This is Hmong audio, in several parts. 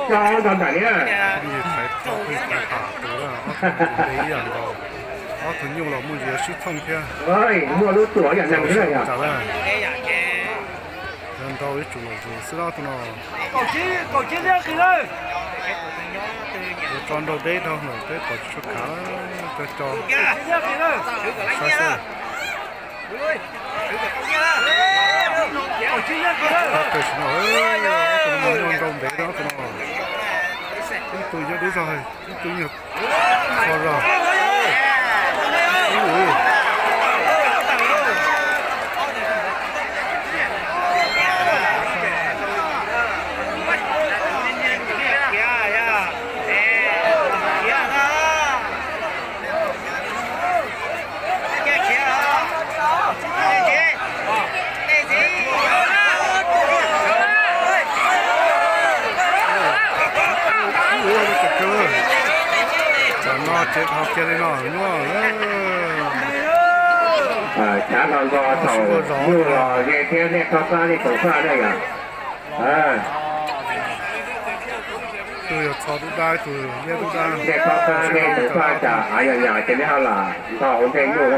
Tso nto ntawm ni. Thaiv tau pheej thaiv tas tus, ob tug nte ib yam nkaus, ob tug nyuj los muaj ntsis sib thooj thiab. Muaj lub tuam yam neeg xwb yog. Yog ntau ib tsum los zus xwb ob tug no. Yuav tso nrau deb dhau lawm peb pom tsis tshua khav, cov cov saib xwb. Tam sim no ob tug no nyob nrau ntev ob tug no, ib tug yog dub zog, ib tug yog kho zog. Tam no tsev qhov kiag li no nyuaj. Tshav no nko thaum yug los ze thiab nej txhob qab nej tau faj na yom. Tus yog txho dub dab, tus liab dub dab. Nej txhob qab nej tau faj, tsam av yam yam ces nej ho lam nto ua ntej nyuj.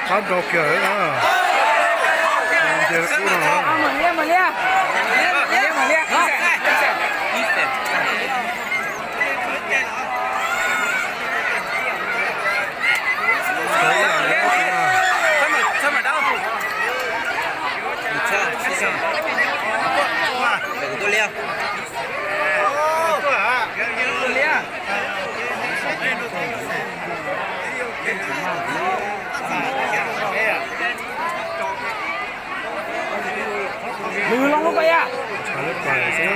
Qab nrau kiag na. Ntsia kub no. Lwg loo lub pais ya.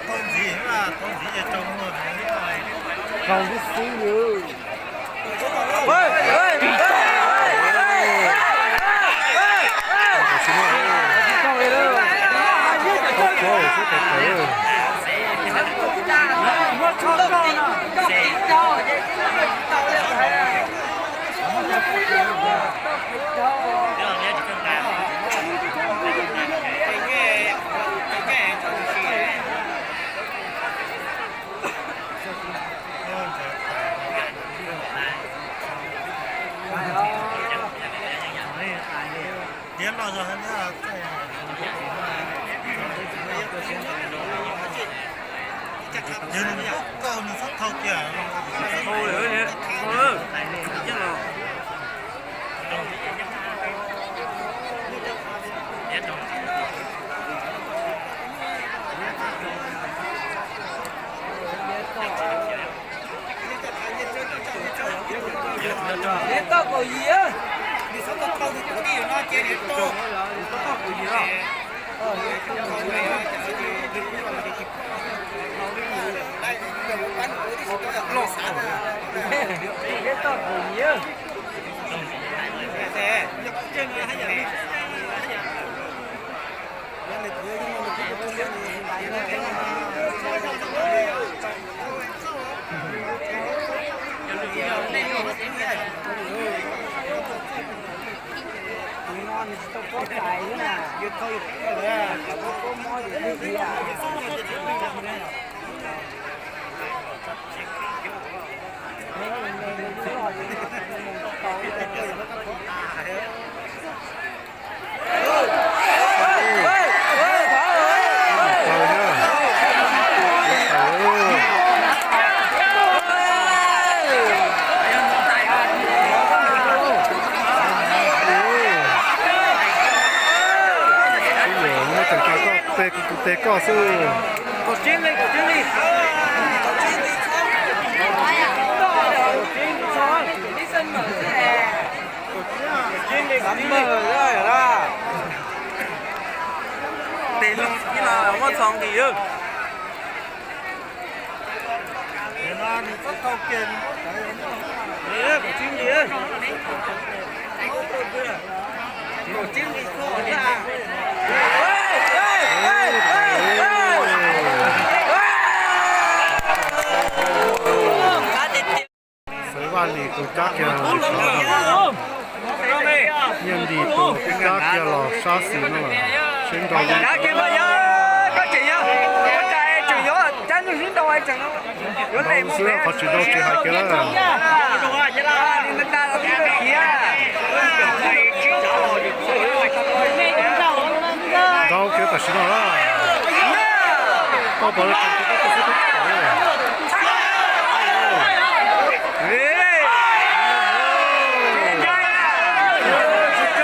Tau ntxiv, tau ntxiv ces tau muag. Tau ntxiv xwb. Yog nws muab kaug nws txhob thau kiag. Neb toj kaum yim. Neb toj kaum yim. Koj xwb. Tes no muab txhos nqis. Xaiv Vaj Lis tus kab kiag los, Nyiaj Nris tus kab kiag los sab xis no lawm, sib nrau li. Nrau xwb, qhov tsis nrau tsis hais kiag lawm. Nrau kiag tam sim no lawm. Koj pom lawv tseem tus kab tus xwb tub pom li.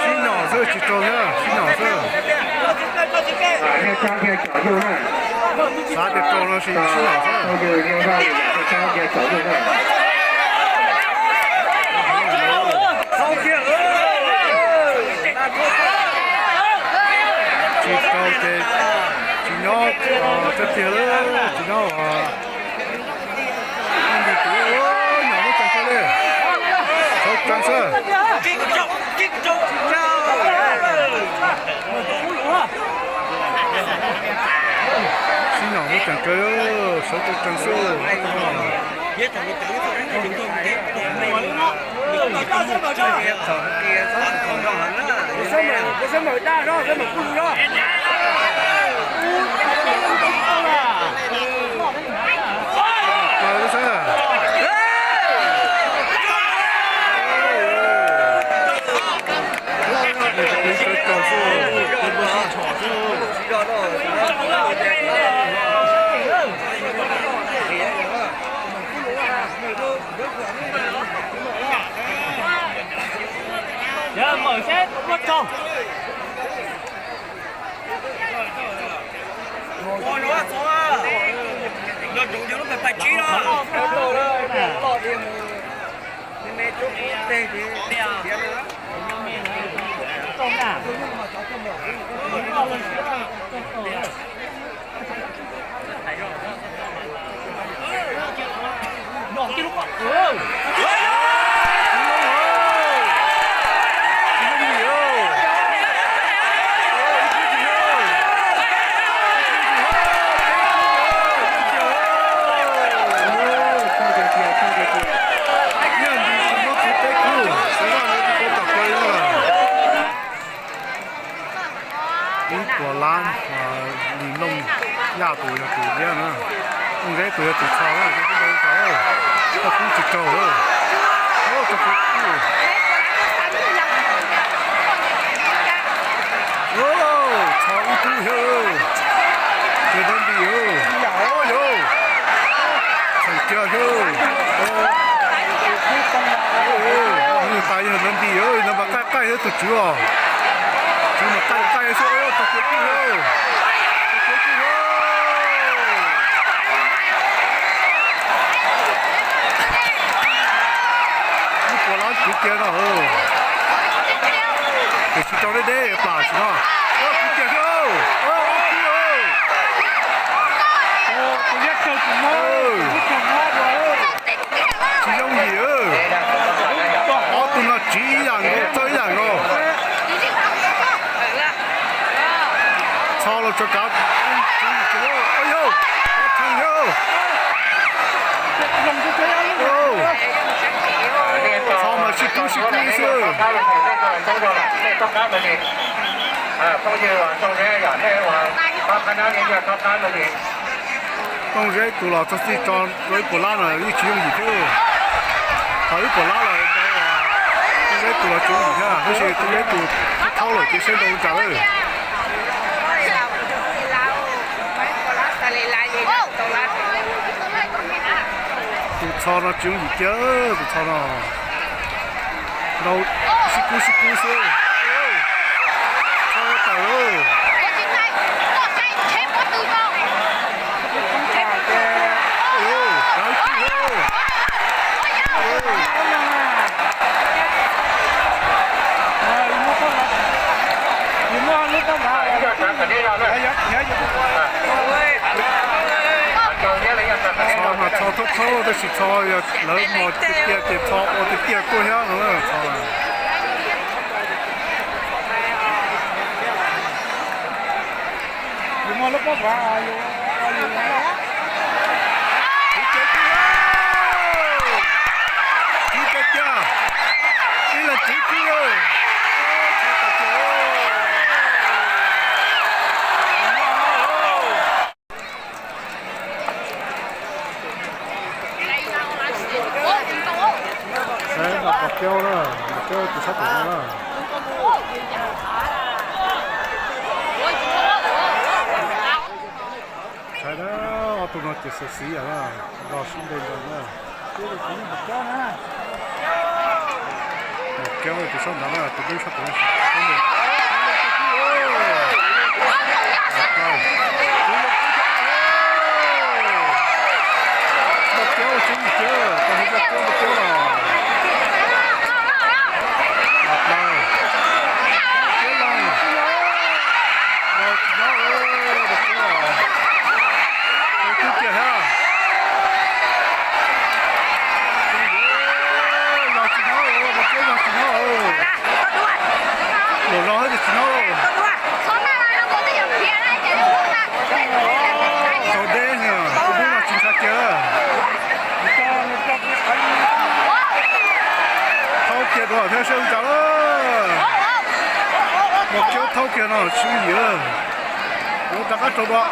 Sib nyom xwb, tsis raug thiab, sib nyom xwb. Xav tias raug no tsis sib nyom xwb. Tsis raug ces tsis nyob, tsis tiag, tsis nyob. Nti tus nyom muab tsees kiag li, sawv tsees xwb. Sib nyom muab tsees kiag, sawv tsees xwb. Mawm seb ua tsaug. Nco ntsoov yog lub pais tsib no. Ib puas lab, Lis Looj Yaj tus yog tus liab na, Looj Zeb tus yog tus txho na, koj kub tsis raug. Txho ib tug thiab, yog Nab Npis, yog txheem kiag thiab. Nws tas yog Nab Npis, nws mas qaij qaij thiab tus tswv os. Tswv mas qaij qaij xwb, tau kiag tug thiab. Ib puas lab kwv kiag no, tiam sis rau deb deb plam tsis no. Kwv kiag thiab, tsis yooj yim. Ob tug no tsiv ib yam nkaus, txawj ib yam nkaus. Txho los tsuas kav, txho mas sib kub sib kub xwb. Tooj Zeb tus los txog txij tso rau ib puas lab no yeej tsis yooj yim thiab. Thaum ib puas lab los Tooj Zeb tus los tsis yooj yim thiab, tab sis Tooj Zeb tus thaub lawm ces saib ntau li cas lawm. Tus txho no tsis yooj yim kiag, tus txho no. Nrau sib kub sib kub xwb. Txho tawm lauj. Txho mas txho thaub thaub tab sis txho yog lawv mos tiag tiag ces txho ua tiag tiag tuaj thiab no txho. Yus muaj lub pob kuav yus, yus, kuv cev kiag, kuv cev kiag, ib leeg cev kiag. Saib no pos kiab na, pos kiab tus sab tom no na. Saib na, ob tug no ces xav xis yam na, nrog sib npe nrog na. Pos kiab tus sab ntawd na, tus dub sab tom no. Pos kiab ua tseeb kiag, tau mus pos kiab pos kiab los. Los plaws. Kiab los. Los tsis nyob, pos kiab los. Pos kiab kiag thiab. Los tsis nyob, pos kiab los tsis nyob. Los los thiab tsis nyob. Tau deb, tus dub no tsis ntshai kiag. Thaub kiag dua thiab seb ua cas lawm. Pos kiab thaub kiag no tsis yim lawm. Yuav rov qab rau dua.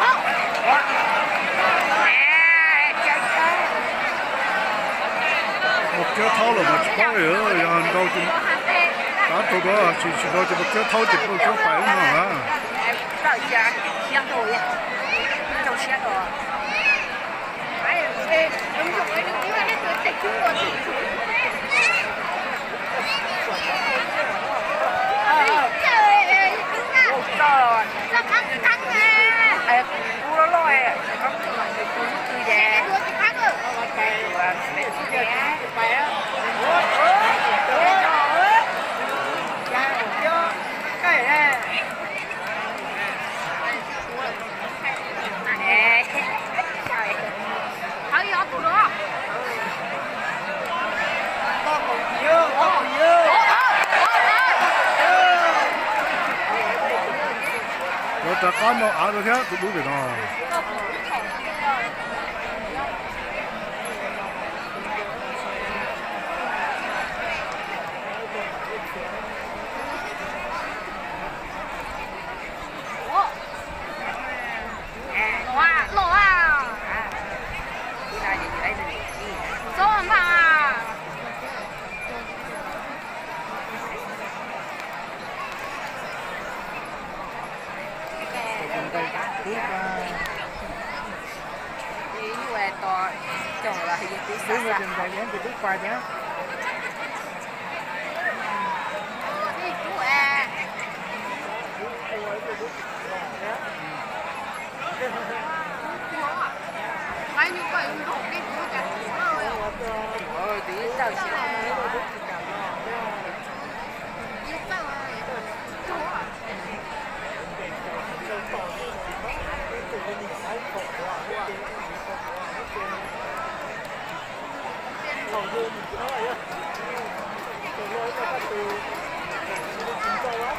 Pos kiab thaub los mas tsis paub li, yog nrau ces rov qab rau dua, tsis tsis nrau ces pos kiab thaub ces pos kiab pais no na. Yuav rov qab nrau av rau thiab tus dub pem no.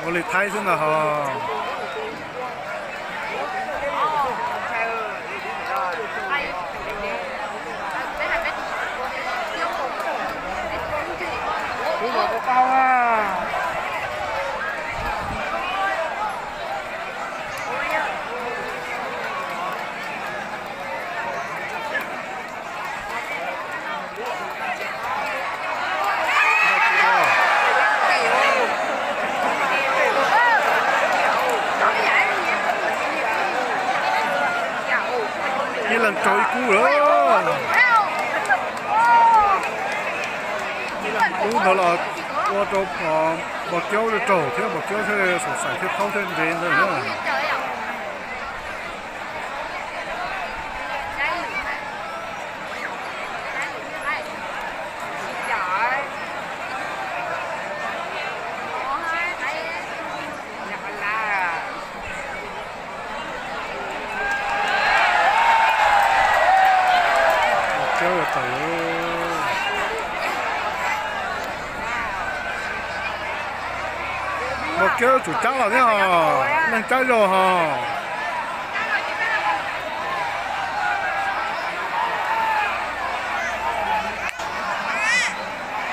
Ua li Thaib xwb ntag hos. Kuv los kuv tau na. Ib leeg raug ib kub lawm. Kub ntawd los ua rau pos kiab raug thiab, pos kiab thiaj xam xaim thiab thaub thiab nres ntawd na. Npau Kiab tsum cab los thiab hos, neeg cab zaug hos.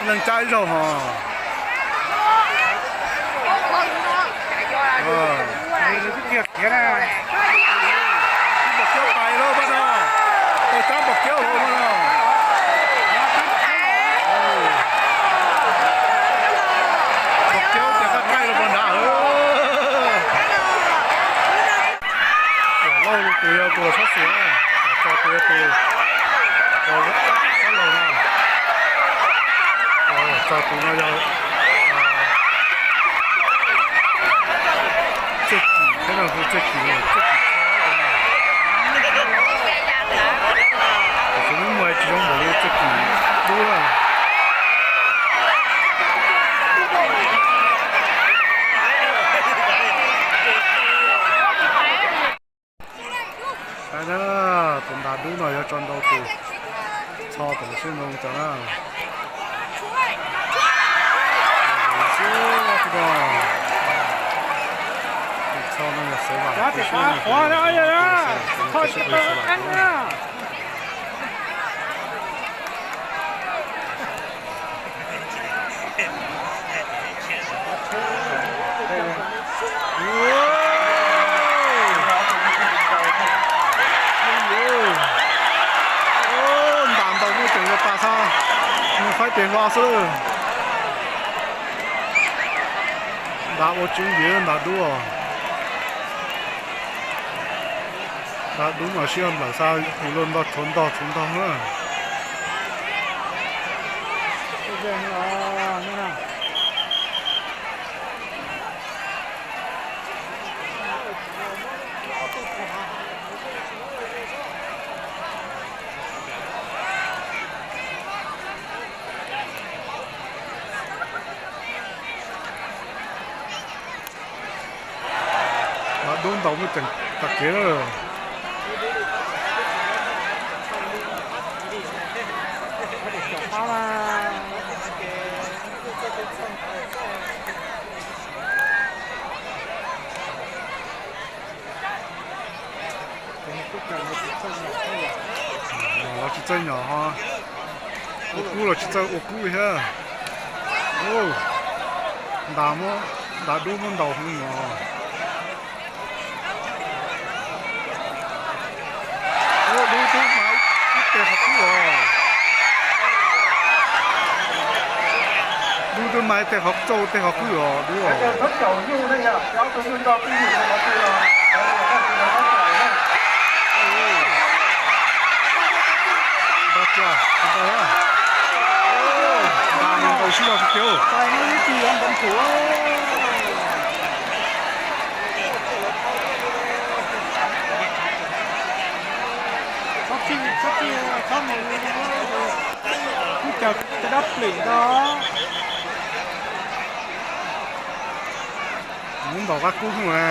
Neeg cab ib zaug hos. Npau Kiab pais lawm pab no. Tau cab Npau Kiab lawm pab no. Npau Kiab tias qab qaij lawm pab nrad. Lauj tus yog tus los sab xis na, tso tus yog tus sab laug na. Tso tus no yog Txawj Kim, peb no hu Txawj Kim, Txawj Kim. Tus xwb muaj tsis zoo npaum li Txawj Kim dub na. Saib na, tus ntas dub no yuav tso ntau tus txho tom siab ntoo tso na. Tus txho no yog Xeev Vam, tus siab ntoo. Ntas ntau muaj ceem li pas xwb, nws faib tes hlo xwb. Ntas ua tseeb vim ntas dub. Ntas dub mas sib nplawm xa yus luag ntog tshuav ntog tshuav ntog na. Ntas dub ntaus muaj ceem tag kev lawm. Los tsis txawj nyom ho, ua kub los tsis txawj ua kub thiab. Ntas muab, ntas dub muab ntaus heev os. Dub, dub mas ib teg qhov qwb os. Dub twb mas ib teg qhov, txauj teg qhov qwb os, dub os. Ntas mus ntaus sib zog tiag. Kuj cas cov dab plim ntag. Muab ntaus qab kub na.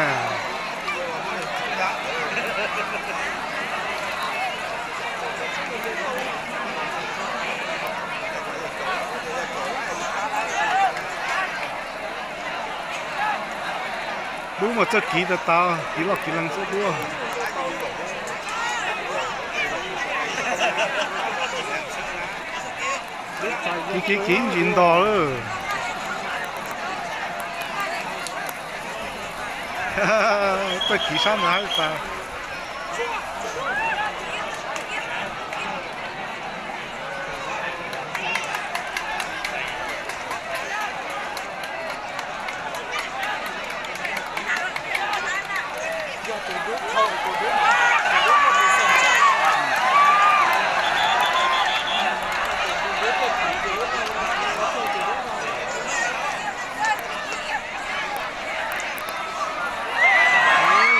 Dub mas txawj kiv tas tas, kiv loj kiv lees xwb dub. Kiv kiv kiv ntsis ntos lawm. Txawj kiv sab ntawd haib tas.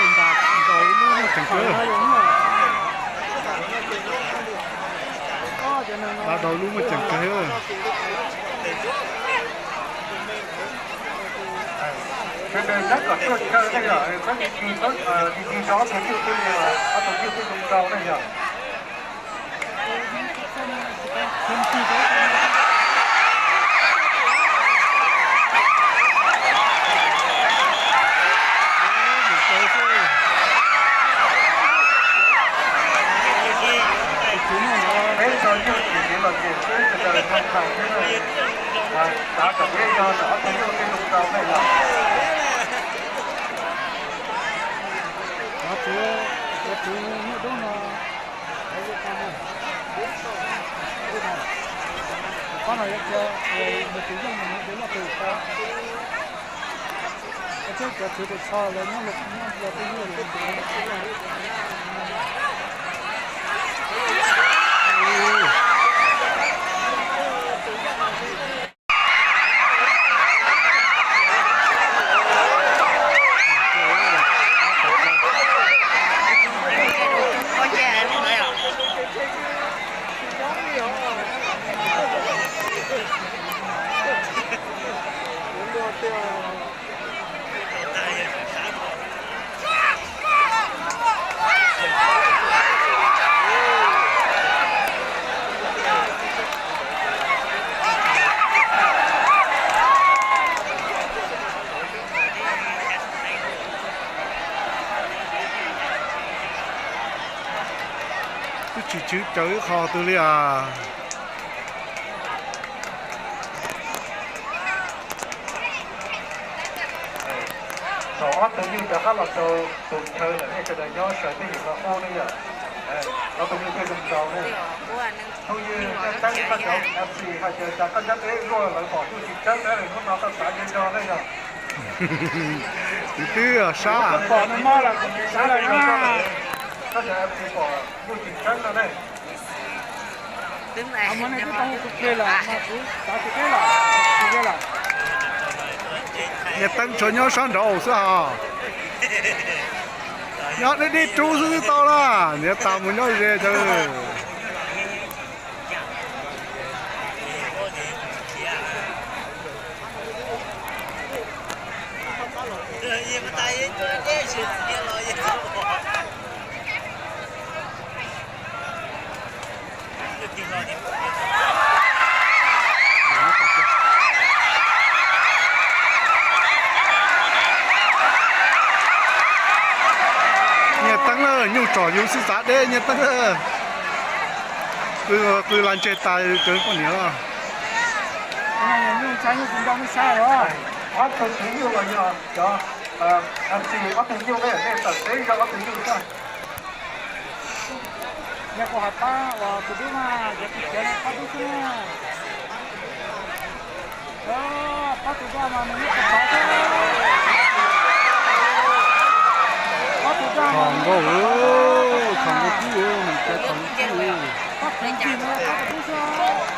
Ntas dau lub muaj ceem kawg. Ntas dau lub muaj ceem kawg. Sawv daws tab kom tuaj chaw nej yom, peb mus ncig, mus ncig rau ob tug nyuj twg, ob tug nyuj twg zoo nraug nej yom. Peb tug nyuj tsis txiv los ces peb sawv daws thaj thaj thiab. Tav tom peb yog ob tug nyuj tej zoo rau nej los. Cov txiv, cov txiv nyuj dub no, qhov no yog tias nws tsis yeej nws tus yog tus ko. Cov txiv tus tsho lawv nyob los nyob los tej nyuj los. Twb tsis tswv cawv ib qho twg li as. Thaum ob tug nyuj rov qab los rau tus chaw lawm nej sawv daws nyob sawv peb yim los qub ne yom. Ob tug nyuj thiaj zoo nraug ne. Phooj ywg, nej teeb koj cov F C hais tias cas koj nyob deb luaj lawv pom nyuj tsis tseeb na, hnub no koj xav li no ne yom. Tus twb sab pom no mob los kuv tsis sab lawm na. Koj cov F C pom nyuj tsis tseeb no ne. Niag teeb tsuas nyob sab nraud xwb hos. Nyob deb deb rub xwb twb tau na, niag tas mus nyob ze cov. Nyiaj Teeb, nyuj tsom yus xwb xav deb, Nyiaj Teeb. Qw la ntseg tas cov poj niam. Ob tug nyuj los yog cov, ob tug nyuj ne, nej tawm teb zog ob tug nyuj xwb. Yog kuv hais pab uas tus dub mas, cov tus cawv no pab dub xwb na. Pab tus dub mas nws muab tus pov xwb. Pab tus dub mas nws muab tus pov xwb. Pab tus dub mas pab tus dub xwb.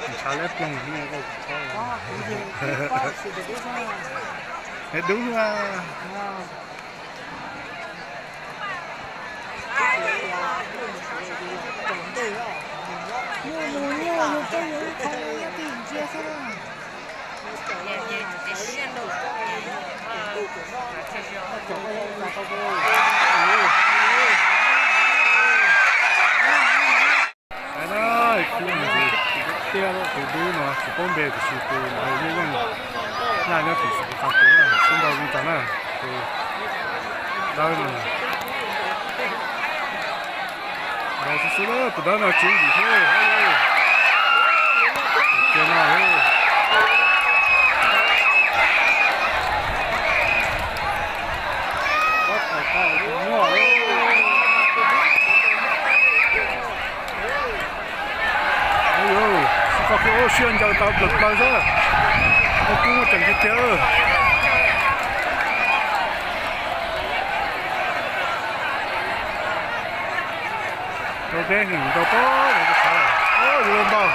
Ntshav leb ploog, es dub a. Nyuj mus nyuj, yus tej yus ib qho nyob twj ywm ntsia xwb na. Tiag, tus dub no tsis paub npe tiam sis tus ntawd yeej yeej nyaj nyob tim Xav Tus na, sib nrau li cas na, tus dawb no. Nrau xwb xwb, tus dawb no tsis ib yim thiab. Tus no, sib qo kiag, sib ncaws tau plaws plaws xwb. Ua kub muaj tseem tiag tiag. Rau teb heev rau pob, yuav luag ntaug.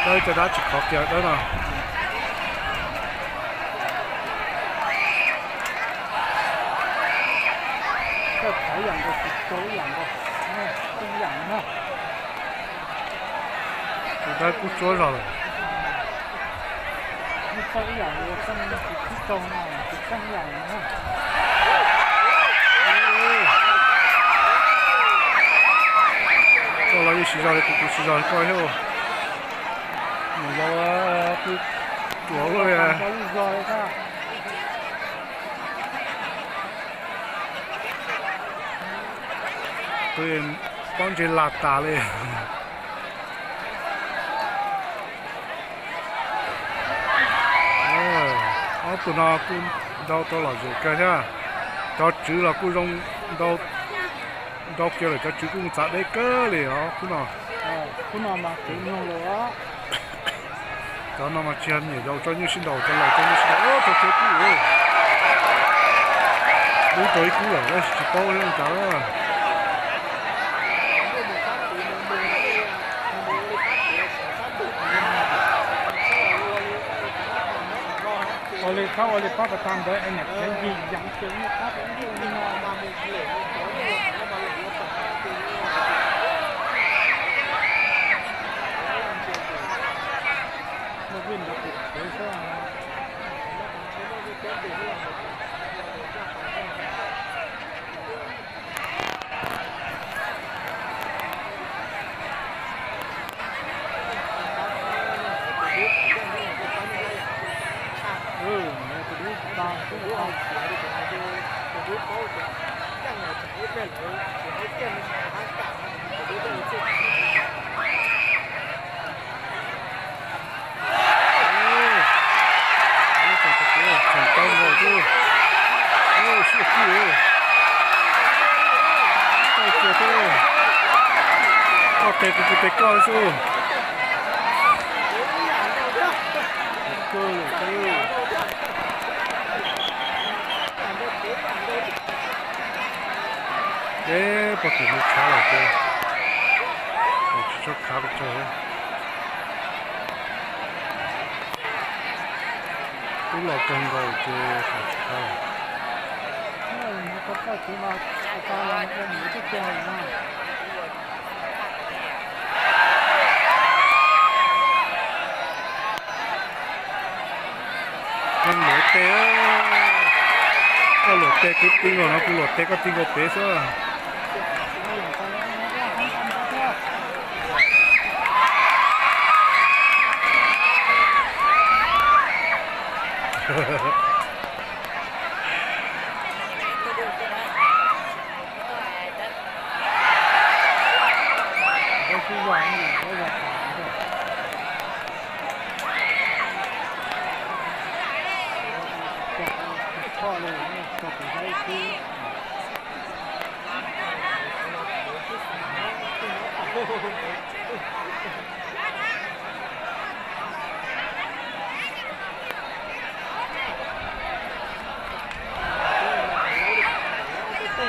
Dawb caj dab tsis khov kiag dawb no. Tus dawb kub tsuab zog lawm. Koj los yeej siv zog li kuv, kuv siv zog li koj thiab. Mus los twb ruam luaj li. Twb pob ntseg lag tas li. Ob tug no kuj ntaus tau lom zem kawg thiab. Cov tswv los kuj zoo, ntaus kiag lawm cov tswv kuj txav deb kawg li os khub no. Cov no mas tsis yog niam yau tso nyuj sib ntaus, cov laus tso nyuj sib ntaus. Tau tsev kub, dub tau ib kub lawm tab sis tsis paub thiab cas. Ua li txhob ua li pob pas tag ntawd es niam txiv ncig yees ces muaj qab tau ib tug li no. Muaj vij ntawd tus tsev xwb. Tseem tau nkaus xwb. Siab kub. Tau kiag xwb. Koj tes kuv, kuv tes koj xwb. Peb pog tim mus khav lawm ces tsis tshua khav pes tsawg. Twb los kawg nkaus ces tsis khav lawm. Koj luam tes, koj luam tes kuv ti nkaus no, kuv luam tes koj ti nkaus pem xwb.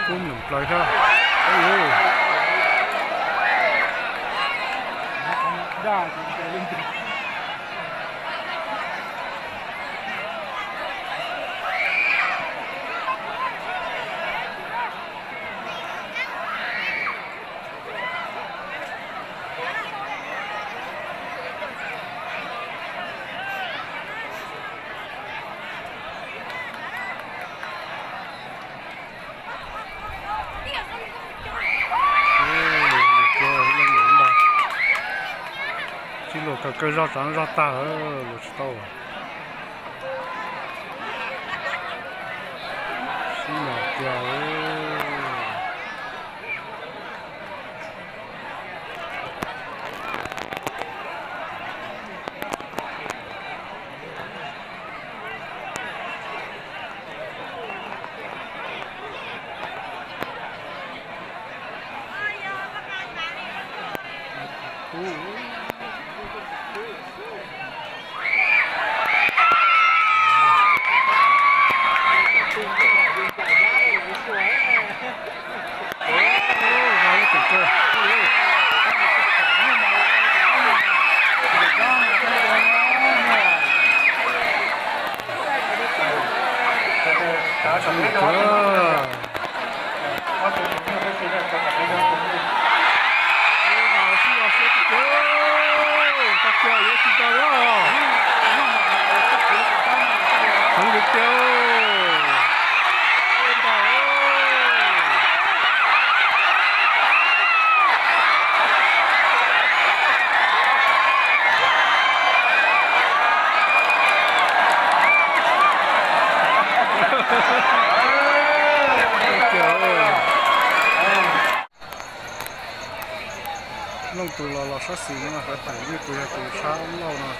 Kub nyeem plaws thiab. Tsis luam kawg kawg zog tsav zog tag, luam tsis tau. Sib ncaim kiag. Leej twg los los sab xis no, Fav Teem, nej tus yog tus sab laug no,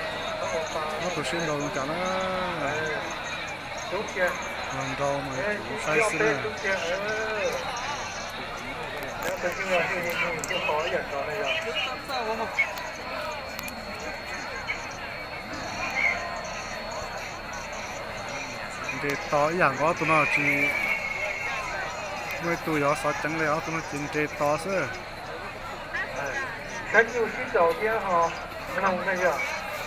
ob tug sib nraus zoo cas na. Los nraus mas saib xwb na. Nres tos ib yam nkaus, ob tug no tsis muaj ib tug yuav xov ceev li, ob tug no ces nres tos xwb. Saib nyuj sib nraus thiab ho mloog na yog.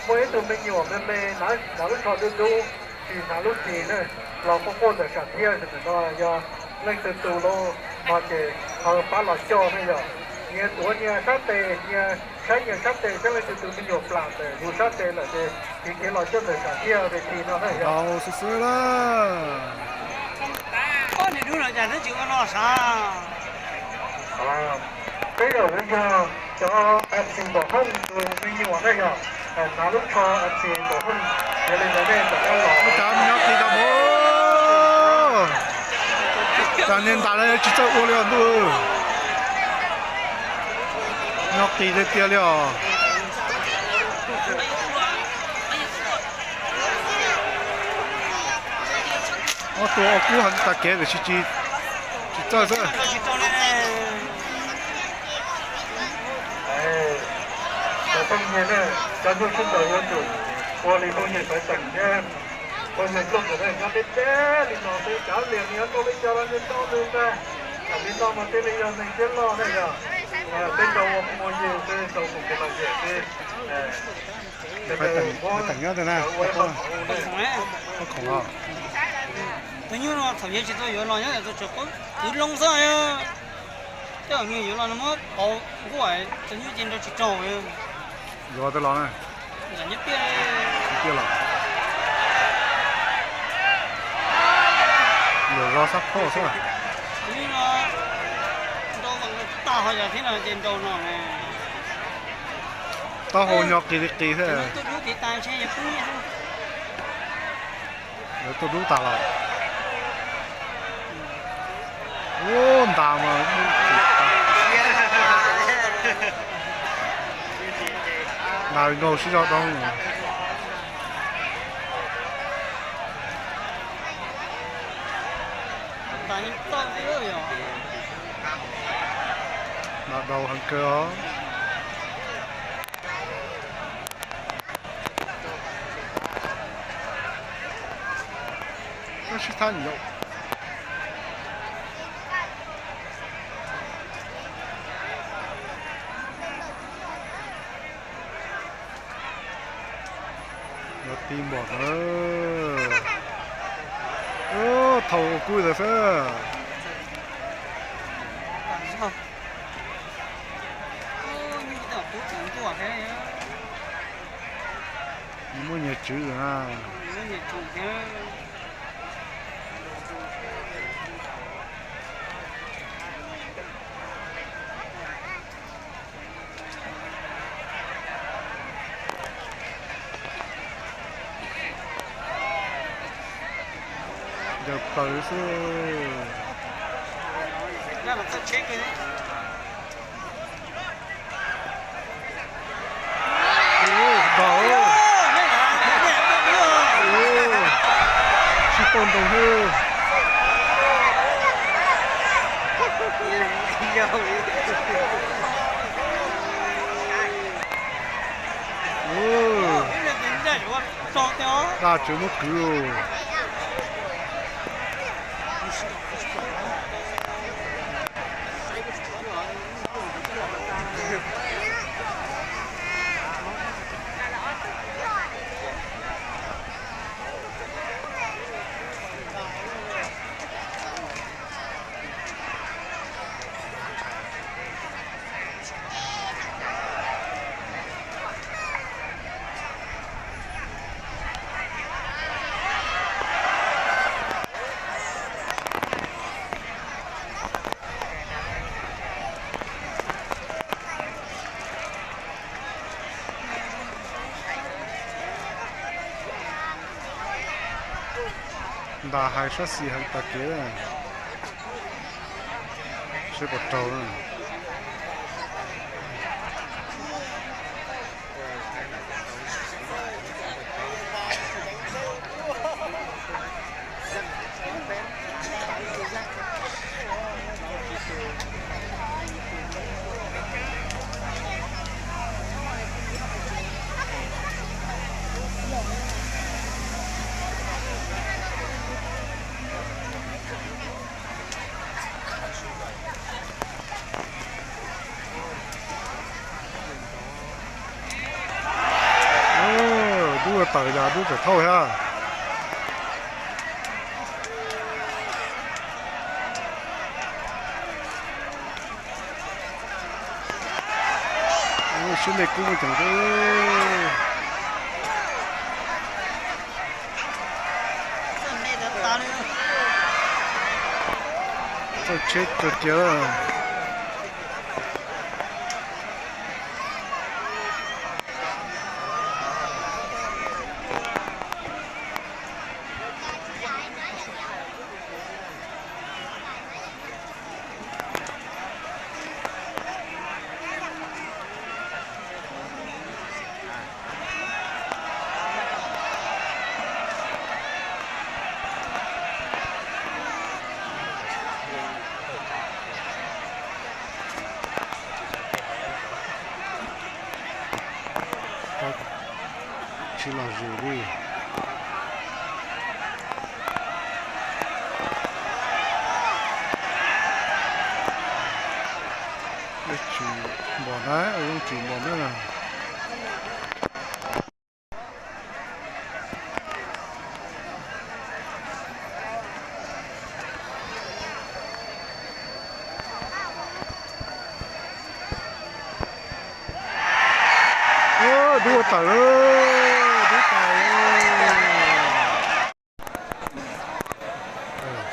Muaj ib tug me nyuam me me hnav lub tsho dub dub, tsis hnav lub txis na, los quaj quaj ntawm sam thiaj, tam sim no yog leej twg tu lawm no ces ho pab los coj na yog. Nyias tuav nyias sab tes, nyias saib nyias sab tes, saib leej twg tus me nyuam plam ntawm yus sab tes lawm ces tiv khiav los coj ntawm sam thiaj tes tis no na yog. Xwb xwb na. Ob niag dub no cas twb tsis ua no sav. Peb zaum no yog cov MC Npaum Hooj tus me nyuam na yog, hnav lub tsho MC Npaum Hooj, yog li ntawd nej tau los. Ua cas nyob qis tas mus, cas niag ntas no tsis txawj ua li os ntuj. Nyob qis tiag tiag li os. Ob tug ua kub heev tas kev tiam sis tsis txawj xwb. Cov phooj ywg, cov nyuj sib ntaus yuav tsum ua li phooj ywg sawv tsees thiab. Phooj ywg plooj ntawm nej nyob deb deb li no xwb, cav liam nws yuav tau li cas los nws tau nws ntag. Li no mas thiaj li yog neeg siab loj ne yog. Peb tau ua phooj ua ywg xwb, tau mus kev lom zem xwb. Tus nyuj no thaum yog tsis tau yuav los nyob tus tshav qub twv loo xwb. Tej me yuav los no muab pauv nkuaj, tus nyuj ces nrau tsis raug. Yuav twb los na. Nyob tiaj los. Yuav los sab phauj xwb. Tus nyuj no nrau tag ho yog thiab no ces nrau no. Taub hau nyo qis li qis xwb. Tuaj dub tas ntshe yog pub nyiaj. Lawv tuaj dub tas los. Ub, ntas mas ntas nkaus sib zog doo. Ntas dau heev kawg os. Sib thab nyom. Yog ti npaum na. Thaum ua kub ntawd xwb. Nws muaj nyias tswv na. Ncaws plaws xwb. Ntaus. Sib pauj ntoos xwb. Daj tswv muab kwv. Ntas hais sab xis heev tas kev, seb puas raug na. Dub tawm yog dub tawm thauj thiab. Siab ntev kub muaj ceem. Txawj tsheb kawg kiag. Tsis los zus li. Ua tsis npom na, ua tsis npom na. Dub tawm, dub tawm.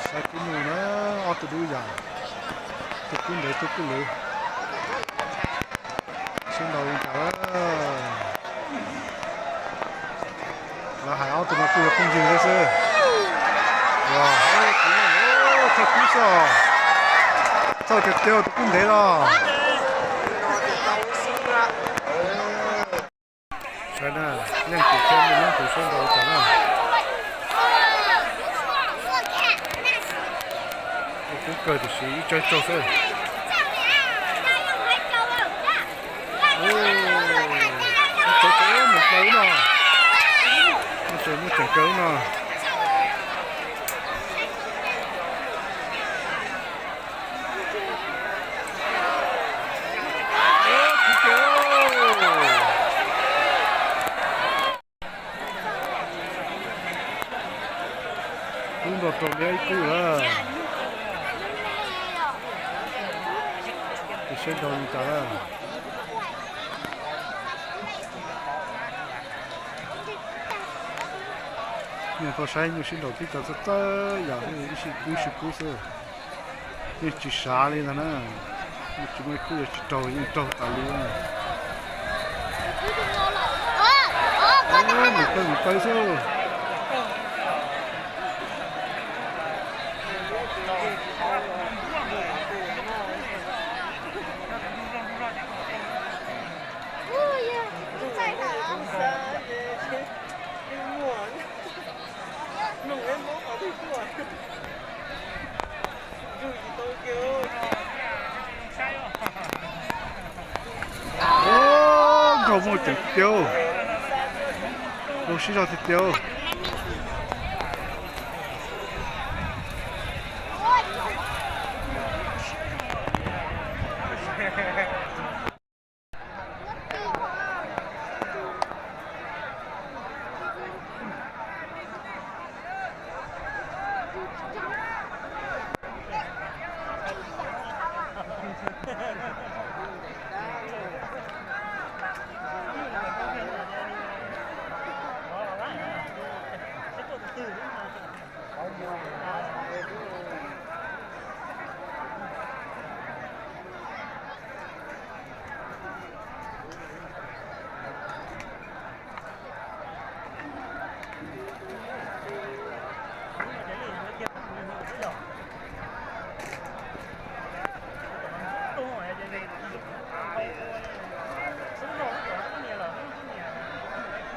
Saib kub nug na, ob tug dub yam, tug kub ntev tug kub lwv. Sib ntaus li cas. Lawv hais ob tug no kuj yog phooj ywg thiab xwb. Thawj kub xwb os. Thawj tiag tiag tus kub ntev los. Saib na, leej twg thiab me leej twg sib ntaus li cas na. Kub kawg tiam sis ib tsawg tsaug xwb. Mus tseem kawg no. Mus tseem kawg no. Kub nrog rau liab ib kub lawm. Tus sib ntaus li cas na. Nyuag tau saib nyuag sib ntaus tib co txawj txawj yam ib sij kub ib sij kub xwb. Yeej tsis sav li ntag na. Yeej tsis muaj ib kub yuav tsis raug, yeej raug tas li. Mus taw mus taw xwb. Nkaus muaj ceem tiag. Nkaus sib zog tiag tiag.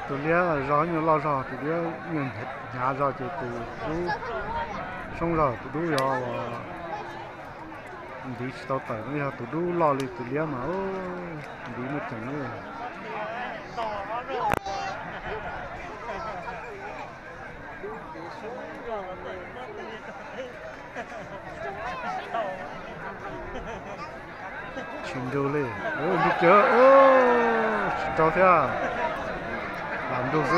Tus liab zog nyuag loj zog, tus liab nyuag hnyav zog ces tus dub soob zog, tus dub yog ntiv tsis tau tawm no, yog tus dub loj li tus liab mas ntiv muaj ceem li. Tsis nrug li, nrug kiag, tsis raug thiab, lam nrug xwb.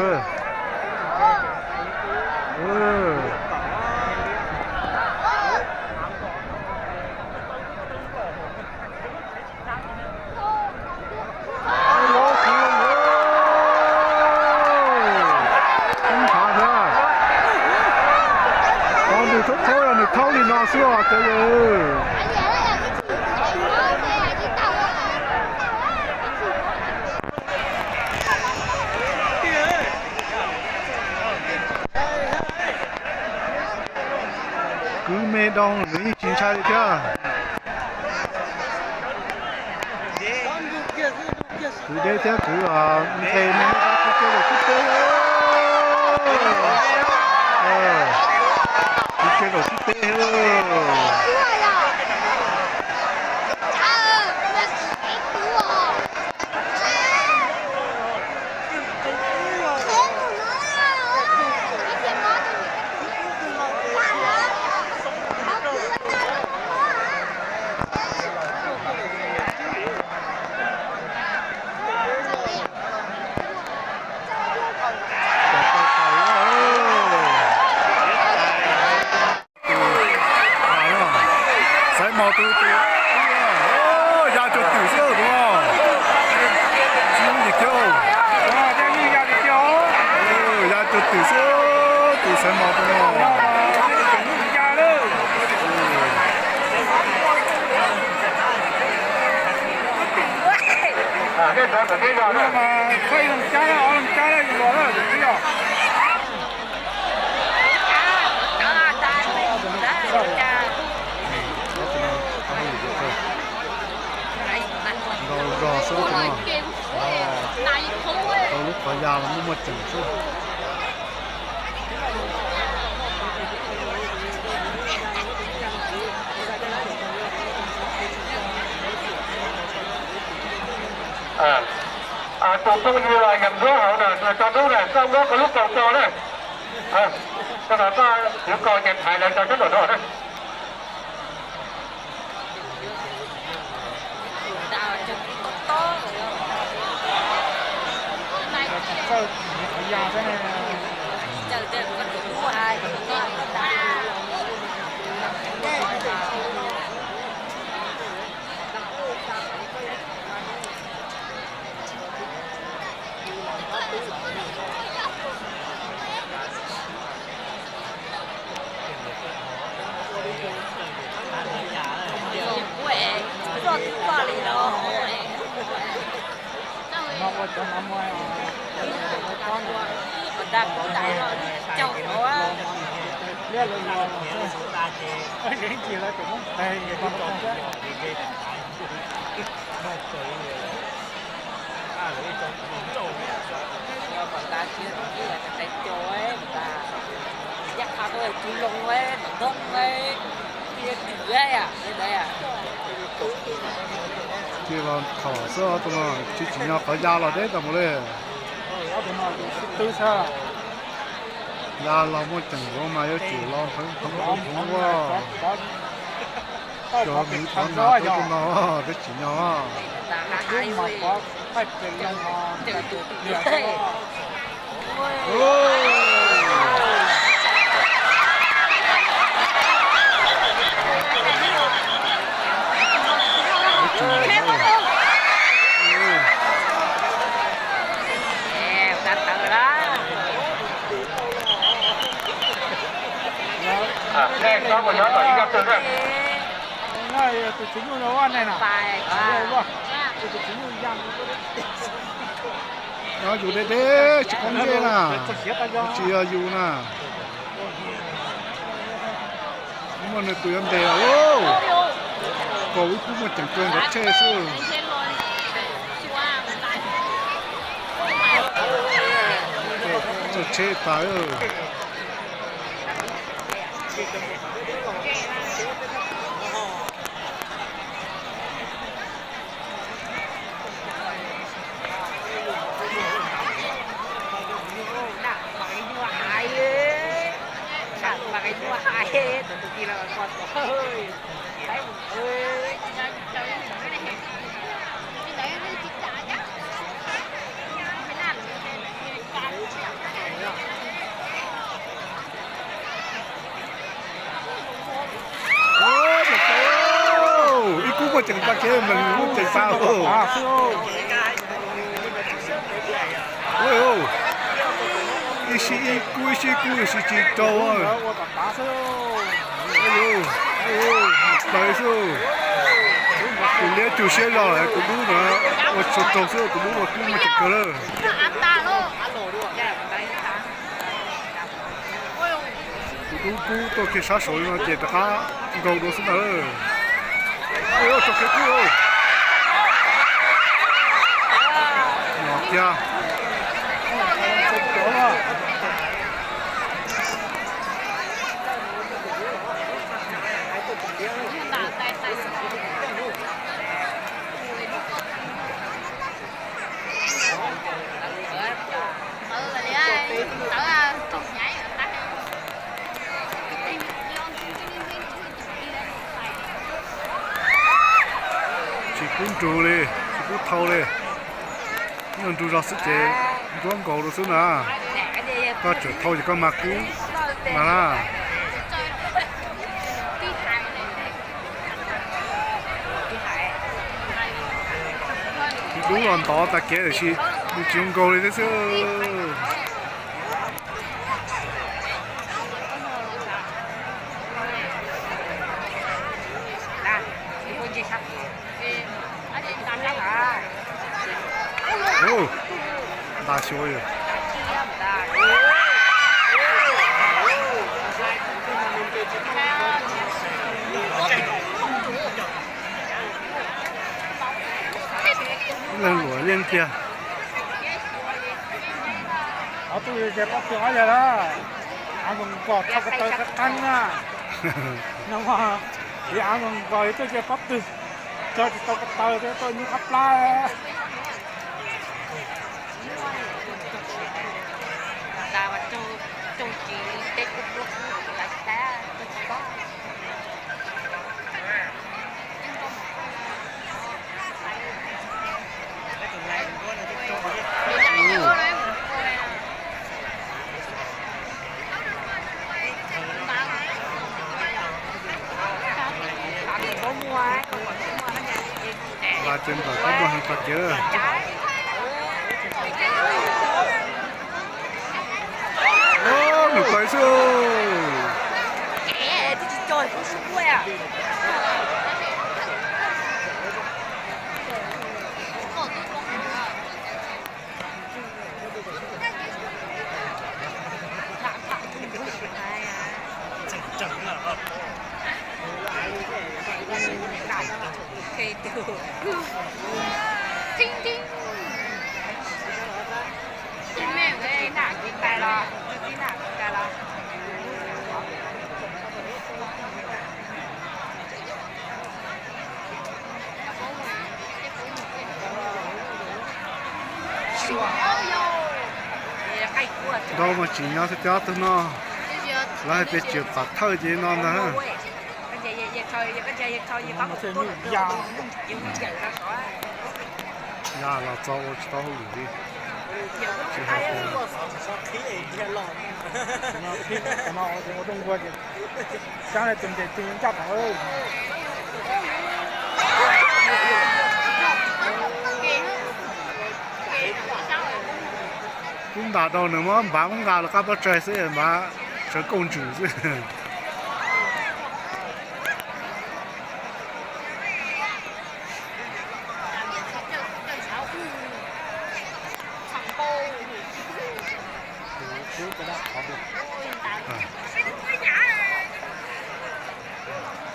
Nthav thiab, nws thaub thaub nws thaub li no xwb os cov yawg. Kwv me doo nws yeej tsis ntshai li thiab. Kwv deb thiab kwv nqes me kwv kiag zaum sib teb, kwv kiag zaum sib teb. Xaiv mos tus, tus ya cuag twm xwb tus no. Tsis yooj yim kiag. Ya cuag twm xwb tus xaiv mos tus no. Ntau zog xwb no. Tau lub qhov ya los muaj muaj ceem xwb. Tus phooj ywg yog Ntsuab Hauv na, nws tso dub na, koj muab koj lub kaus tso na. Koj, koj yuav kaus ces thaiv lawv tso sab nraum no na. Ces los khom xwb, ob tug no tsis tsim nyog qhov ya los deb tas mus li. Ya los muaj ceem yuav mas yuav tsum los pheev pheev pheev ua. Cov miv thov nas rau tus no, peb tsim nyog. Tus tswv nyuj no ua ne na. Tus tswv nyuj ya, yus deb deb tsis qab ntsej na, tsis yog yus na. Muaj nws tus yuav ntes os. Kaus ib pub muaj ceem kawg, nrov tshej xwb. Tsheb tas. Ib kub kuj tseem tag kev, mees kuj tseem tag. Ib sij ib kub, ib sij ib kub, ib sij tsis rau. Plaws xwb. Tus liab cug siab zog, tus dub no ua tsaug tsaug xwb, tus dub ua kub muaj ceem kawg lawm. Tus dub kub tuaj kiag sab saud no ces rov qab nkaus dua xwb ntag. Tso kiag kub. Tiag. Tsis pub nrug li, tsis pub thau li. Nrug zog xwb ces nruab nkaus rau xwb na. Koj tseem thau ces koj mag kub mas na. Tus dub los ntov tag kev tiam sis nws tsis zoo nkaus li thiab xwb. Nta xyuas yog. Leej luam yeej tiag. Ob tug ces pob tw ob yawg lawm. Av nkaus nkaus thau ko taw qab qeeb na. No, av nkaus nkaus tuaj ces pob tw tso tsis tau ko taw thiab tuaj nyuj qab plab. Nqa ces nplawm koj muag heev tas kev. Nws pais xwb. Nrau mas tsim nyog xwb, cov tug no lawv hais tias tseem pam thawj ces no ntag. Ya los txog ua tsis tau hauj lwm li. Tsis hais tias Kub ntas rau nws muab npav muab nqa los qab pob tsaig xwb, npav sawv kauj ntsws xwb.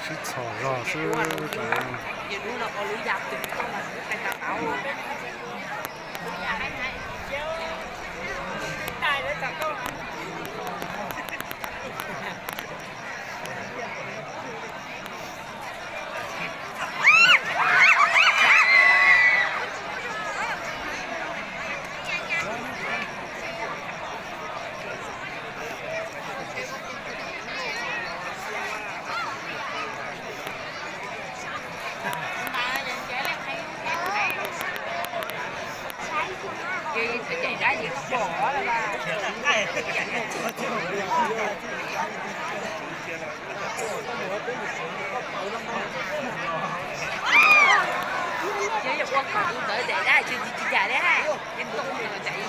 Sib txhom zog xwb. Ces yog ua kom tus ntawd daim dab tsi tsis cas li hais, ces tus ntawd daim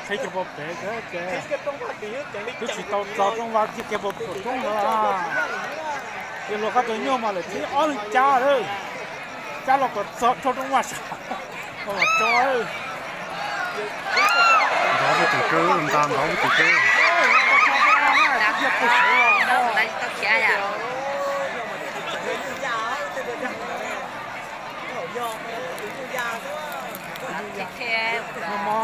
Qhib kiag puag pem ces twb tsis tau txog rooj vag, qhib kiag puag pem roob no. Ces luag qab tus nyuj mas lawm thib ob leeg cab lawm, cab los kom txog rau rooj vag sab mas tso. Nrov puag tim kawg, nta nrov puag tim kawg. Nag hmo,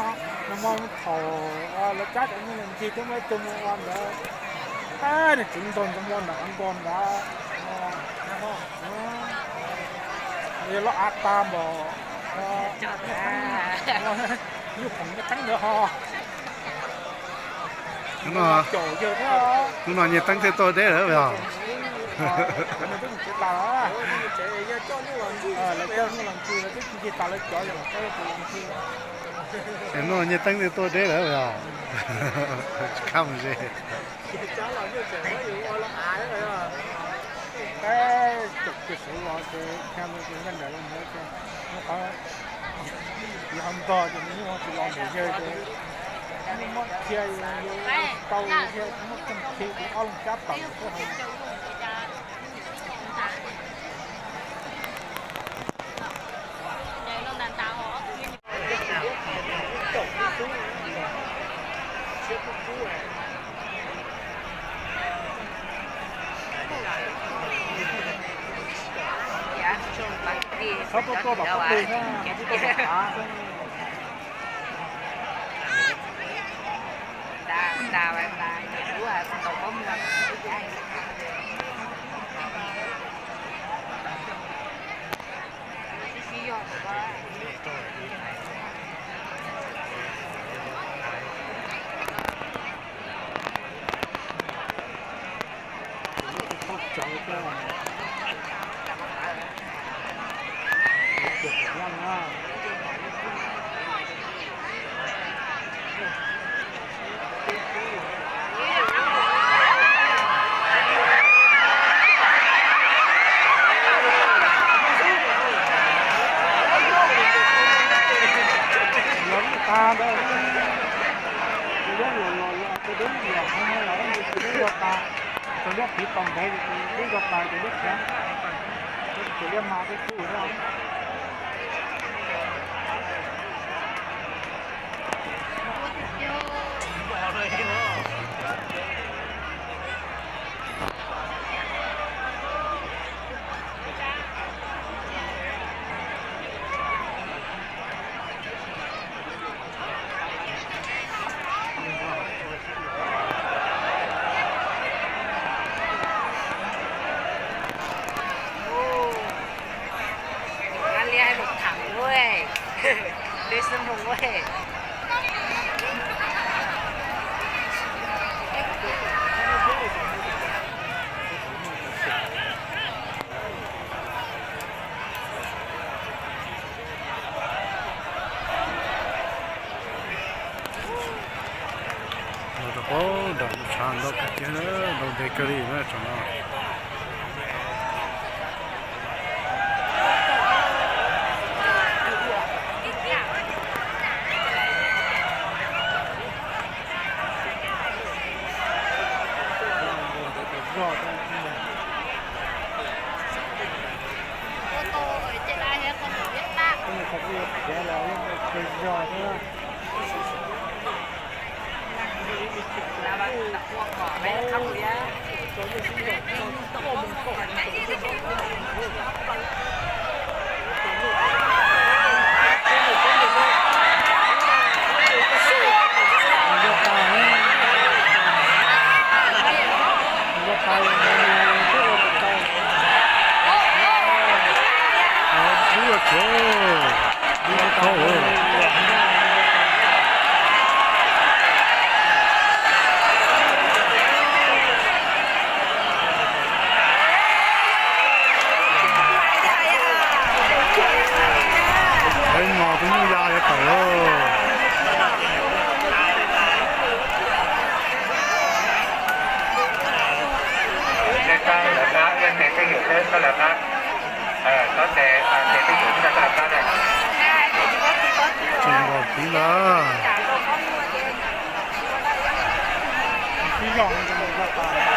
nag hmo thaum lawv cab cov nyuj ntsis thiab muaj ib tug mus ua ntawd, nws tseem ntaus ntaus ntaus ntaus ntaus ntaus, yog loj av tag npaum, nyuj khoom nyiaj teeb ntawd ho. Hnub no nyiaj teeb thiaj tuaj deb lawm yog. Lawv coj nyuj los ntsis, lawv twb ntse tas lawv cov, yog lawv coj tus los ntsis. Hnub no nyiaj teeb thiaj tuaj deb lawm yog. Tsis khab mus ze. Peb caum kiag saud los ces khab mus ces nkaj nraim los ntawd ces nws qhov tiv hauv ntog ces nws yeej tsis los npaum yawg ces nws muab dhia tau thiab muab txeej khi ces ob leeg cab tawm tuaj hauv. Txhob tuaj tuaj tom qab plig na, txhob tuaj tom qab xwb. Los ib tag ntawd, tus liab los los los, tus liab los heev los, tus liab yog tas, tus liab tiv tau ntev, tus liab yog tas, tus liab khiav, tus liab mas twb kub thiab. Li hais mus tham ua li xwb mus ua li. Ub, nram tshav ntau kawg thiab na, ntau ntev kawg li na tsam no. Peb no twb nyuj ya yuav tawm lawm. Lawv qab, tes twj ywm xwb, koj lawv qab. Koj tes, tes twj ywm xwb, koj lawv qab na. Tsis nkaus kiv ntag. Ib zaug ntawd mus zog tas.